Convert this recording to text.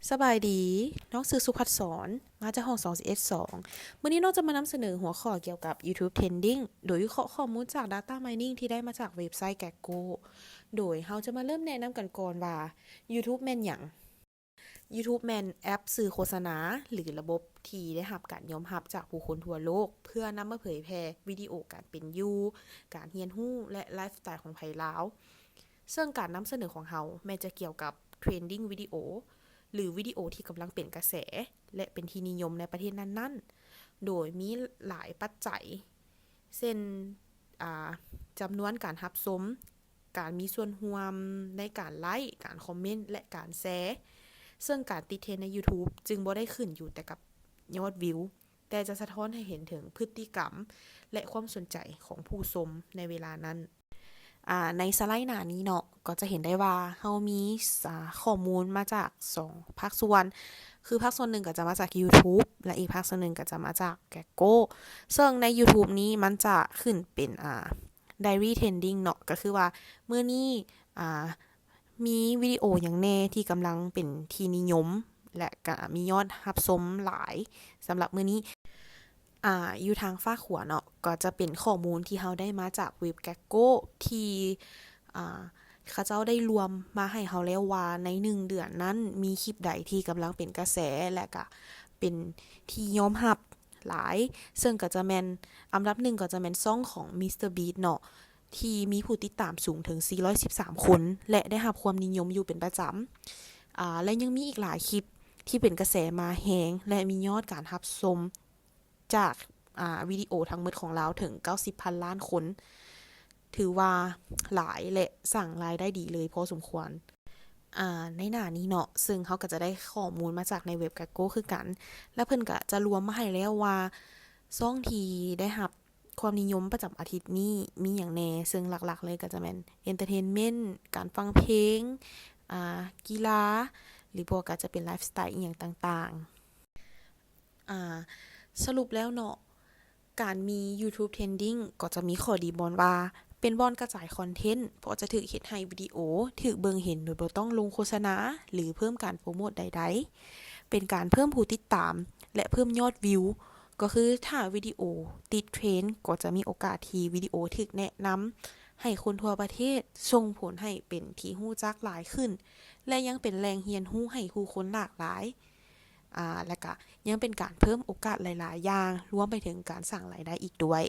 ສະບາຍດີ, ນ້ອງຊື່ສຸພັດສອນ ມາຈາກຫ້ອງສອງສິບເອັດສອງ. ມື້ນີ້ນ້ອງຈະມານຳສະເໜີຫົວຂໍ້ກ່ຽວກັບ YouTube Trending ໂດຍວິເຄາະຂໍ້ມູນຈາກ Data Mining ທີ່ໄດ້ມາຈາກເວັບໄຊ Gaggle. ໂດຍເຮົາຈະມາເລີ່ມແນະນຳກັນກ່ອນວ່າ YouTube ແມ່ນຫຍັງ? YouTube ແມ່ນແອັບສື່ໂຄສະນາ ຫຼື ລະບົບທີ່ໄດ້ຮັບການຍອມຮັບຈາກຜູ້ຄົນທົ່ວໂລກ ເພື່ອນຳມາເຜີຍແຜ່ວິດີໂອການເປັນຢູ່, ການຮຽນຮູ້ ແລະ ໄລຟ໌ສະໄຕຂອງໃຜລາວ. ເຊິ່ງການນຳສະເໜີຂອງເຮົາແມ່ນຈະກ່ຽວກັບ Trending ວິດີໂອ ຫຼື ວິດີໂອທີ່ກຳລັງເປັນກະແສ ແລະ ເປັນທີ່ນິຍົມໃນປະເທດນັ້ນໆ, ໂດຍມີຫຼາຍປັດໄຈ ເຊັ່ນ ອາ ຈຳນວນການຮັບຊົມ, ການມີສ່ວນຮ່ວມໃນການໄລຄ໌, ການຄອມເມັນ ແລະ ການແຊ. ເຊິ່ງການຕິດເທຣນໃນ YouTube ຈຶ່ງບໍ່ໄດ້ຂຶ້ນຢູ່ແຕ່ກັບຍອດວິວ, ແຕ່ຈະສະທ້ອນໃຫ້ເຫັນເຖິງພຶດຕິກຳ ແລະ ຄວາມສົນໃຈຂອງຜູ້ຊົມໃນເວລານັ້ນ. ອາ ໃນສະໄລໜ້ານີ້ເນາະ ກໍຈະເຫັນໄດ້ວ່າເຮົາມີ ອາ ຂໍ້ມູນມາຈາກສອງພາກສ່ວນ, ຄືພາກສ່ວນໜຶ່ງກໍຈະມາຈາກ YouTube ແລະ ອີກພາກສ່ວນໜຶ່ງກໍຈະມາຈາກ Gaggle. ເຊິ່ງໃນ YouTube ນີ້ມັນຈະຂຶ້ນເປັນ ອາ Daily Trending ເນາະ, ກໍຄືວ່າມື້ນີ້ ອາ ມີວິດີໂອຫຍັງແດ່ທີ່ກຳລັງເປັນທີ່ນິຍົມ ແລະ ກະມີຍອດຮັບຊົມຫຼາຍສຳລັບມື້ນີ້. ອາ ຢູ່ທາງຟາກຂວາເນາະ ກໍຈະເປັນຂໍ້ມູນທີ່ເຮົາໄດ້ມາຈາກເວັບ Gaggle ທີ່ ອາ ເຂົາເຈົ້າໄດ້ລວມມາໃຫ້ເຮົາແລ້ວວ່າໃນໜຶ່ງເດືອນນັ້ນມີຄລິບໃດທີ່ກຳລັງເປັນກະແສ ແລະ ກະເປັນທີ່ຍອມຮັບຫຼາຍ, ເຊິ່ງກໍຈະແມ່ນ ອັນດັບໜຶ່ງກໍຈະແມ່ນຊ່ອງຂອງ MrBeast ເນາະ ທີ່ມີຜູ້ຕິດຕາມສູງເຖິງສີ່ຮ້ອຍສິບສາມຄົນ ແລະ ໄດ້ຮັບຄວາມນິຍົມຢູ່ເປັນປະຈຳ. ອາ ແລະ ຍັງມີອີກຫຼາຍຄລິບທີ່ເປັນກະແສມາແຮງ ແລະ ມີຍອດການຮັບຊົມຈາກ ອາ ວິດີໂອທັງໝົດຂອງລາວເຖິງເກົ້າສິບພັນລ້ານຄົນ, ຖືວ່າຫຼາຍ ແລະ ສ້າງລາຍໄດ້ດີເລີຍພໍສົມຄວນ. ອາ ໃນໜ້ານີ້ເນາະ ເຊິ່ງເຮົາກໍຈະໄດ້ຂໍ້ມູນມາຈາກໃນເວັບ Gaggle ຄືກັນ, ແລະ ເພິ່ນກໍຈະລວມມາໃຫ້ແລ້ວວ່າ ຊ່ອງທີ່ໄດ້ຮັບ ຄວາມນິຍົມປະຈຳອາທິດນີ້ມີຫຍັງແດ່, ເຊິ່ງຫຼັກໆເລີຍກໍຈະແມ່ນ Entertainment ການຟັງເພງ, ອາ ກິລາ ຫຼືບໍ່ກໍຈະເປັນ Lifestyle ອີ່ຫຍັງຕ່າງໆ. ອາ ສະຫຼຸບແລ້ວເນາະ, ການມີ YouTube Trending ກໍຈະມີຂໍ້ດີບ່ອນວ່າ ເປັນບ່ອນກະຈາຍຄອນເທັນ ເພາະຈະຖືກເຮັດໃຫ້ວິດີໂອຖືກເບິ່ງເຫັນໂດຍບໍ່ຕ້ອງລົງໂຄສະນາ ຫຼື ເພີ່ມການໂປຣໂມດໃດໆ, ເປັນການເພີ່ມຜູ້ຕິດຕາມ ແລະ ເພີ່ມຍອດວິວ. ກໍຄືຖ້າວິດີໂອຕິດເທຣນ ກໍຈະມີໂອກາດທີ່ວິດີໂອຖືກແນະນຳໃຫ້ຄົນທົ່ວປະເທດ, ສົ່ງຜົນໃຫ້ເປັນທີ່ຮູ້ຈັກຫຼາຍຂຶ້ນ ແລະ ຍັງເປັນແຫຼ່ງຮຽນຮູ້ໃຫ້ຜູ້ຄົນຫຼາກຫຼາຍ, ອາ ແລະ ກະຍັງເປັນການເພີ່ມໂອກາດຫຼາຍໆຢ່າງ, ລວມໄປເຖິງການສ້າງລາຍໄດ້ອີກດ້ວຍ.